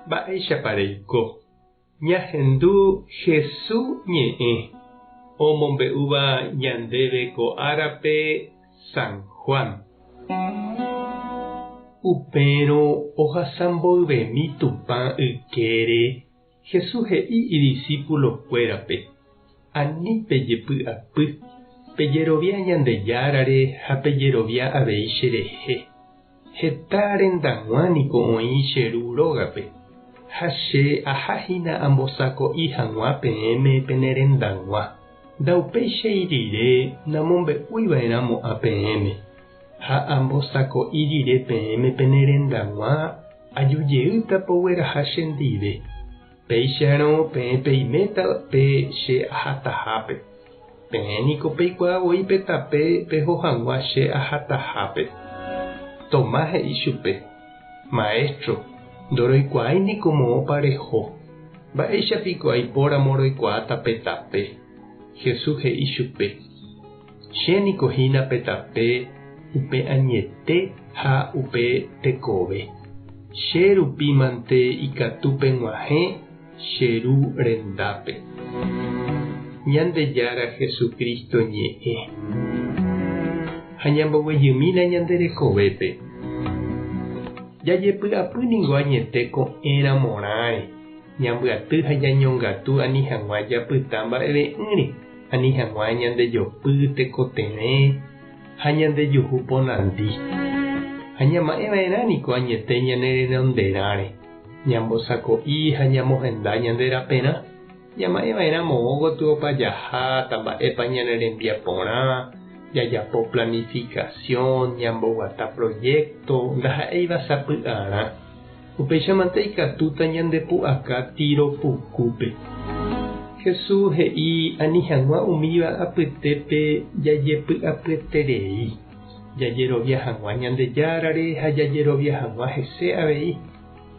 Mba'éichapa reiko? Ñahendu Hesu ñe'ẽ omombe'úva ñandéve ko árape San Juan. Upérõ ohasa mboyvemi Tupã ykére, Jesús he'i idisípulokuérape, Ani pejepy'apy, pejerovia Ñandejárare ha pejerovia avei cherehe. Heta rendag̃ua niko oĩ che Ru rógape, ha che aha hína ambosako'i hag̃ua peẽme pene rendag̃ua. Ndaupéichai rire namombe'úi va'erã mo'ã peẽme, ha ambosako'i rire peẽme pene rendag̃ua aju jeýta pogueraha chendive. Péicharõ peẽ peiméta pe che ahatahápe. Peẽ niko peikuaa voi pe tape peho hag̃ua che ahatahápe. Tomás he'i chupe, Maestro, ndoroikuaái niko moõpa reho. Mba'éicha piko aipóramo roikuaáta pe tape? Jesús he'i chupe, Che niko hína pe tape, upe añete ha upe tekove. Che rupi mante ikatu peg̃uahẽ che Ru rendápe. Ñandejára Jesucristo ñe'ẽ. Ha ñamboguejymína ñande rekovépe. Jajepy'apy ningo añete ko'ẽramorãre, ñambyaty ha ñañongatu ani hag̃ua japyta mba'eve'ỹre, ani hag̃ua ñandejopy tekotevẽ ha ñandejuhu ponandi. Ha ñama'ẽva'erã niko añete ñane renonderãre. Ñambosako'i ha ñamohenda ñande raperã, ñama'ẽva'erã moõ gotyopa jaháta mba'épa ñane rembiaporã, jajapo planificación, ñamboguata proyecto ndaha'éiva sapy'arã. Upéichamante ikatúta ñandepu'aka tiro pukúpe. Jesús he'i ani hag̃ua umíva apytépe jajepy'apyeterei, jajerovia hag̃ua Ñandejárare ha jajerovia hag̃ua hese avei.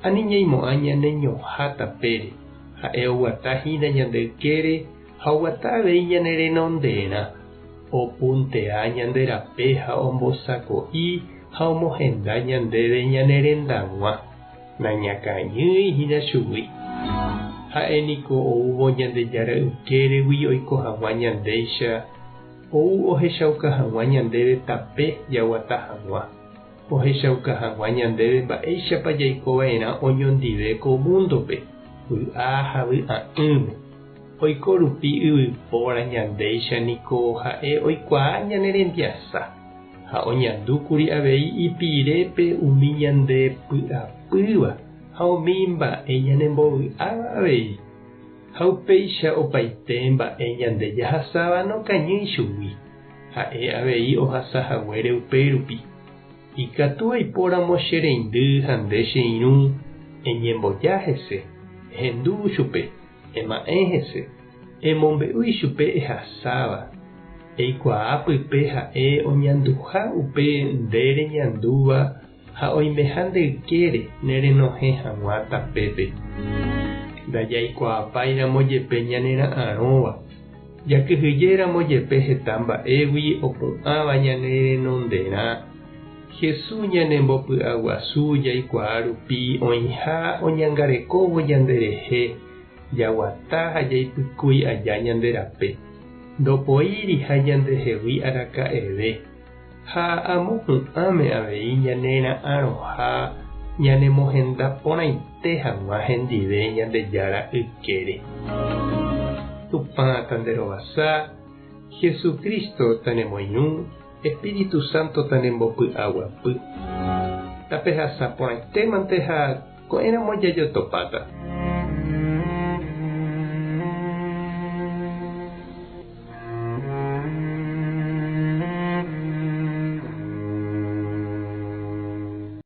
Ani ñaimo'ã ñane ñoha tapére, ha'e oguata hína ñande ykére ha oguata avei ñane renonderã, opuntea ñande rape ha ombosako'i ha omohenda ñandéve ñane rendag̃ua, nañakañýi hína chugui. Ha'e niko oúvo Ñandejára ykéregui oiko hag̃ua ñandéicha, ou ohechauka hag̃ua ñandéve tape jaguata hag̃ua. Ohechauka hag̃ua ñandéve mba'éichapa jaiko va'erã oñondive ko múndope, vy'a ha vy'a'ỹme. Oiko rupi yvypóra ñandéicha niko ha'e oikuaa ñane rembiasa, ha oñandúkuri avei ipirépe umi ñande py'apýva ha umi mba'e ñanembovy'áva avei. Ha upéicha opaite mba'e ñande jahasáva nokañýi chugui. Ha'e avei ohasa haguére upérupi. Ikatu aipóramo che reindy ha nde che irũ, eñemboja hese, ehendu chupe, ema'ẽ hese, emombe'u ichupe ehasáva, eikuaa pype ha'e oñanduha upe nde reñandúva ha oimeha nde ykére ne renohẽ hag̃ua tapépe. Ndajaikuaapáiramo jepe ñanera'arõva, jakyhyjéramo jepe heta mba'égui opu'ãva ñane renonderã, Jesús ñanembopy'aguasu jaikuaa rupi oĩha oñangarekóvo ñanderehe jaguata ha jaipykúi aja ñande rape, ndopoíriha ñandehegui araka'eve. Ha amo hu'ãme avei ñane ra'arõha ñanemohenda porãite hag̃ua hendive Ñandejára ykére. Tupã tanderovasa, Jesucristo tanemoirũ, Espíritu Santo tanembopy'aguapy. Tapehasa porãitémante ha ko'ẽramo jajotopáta.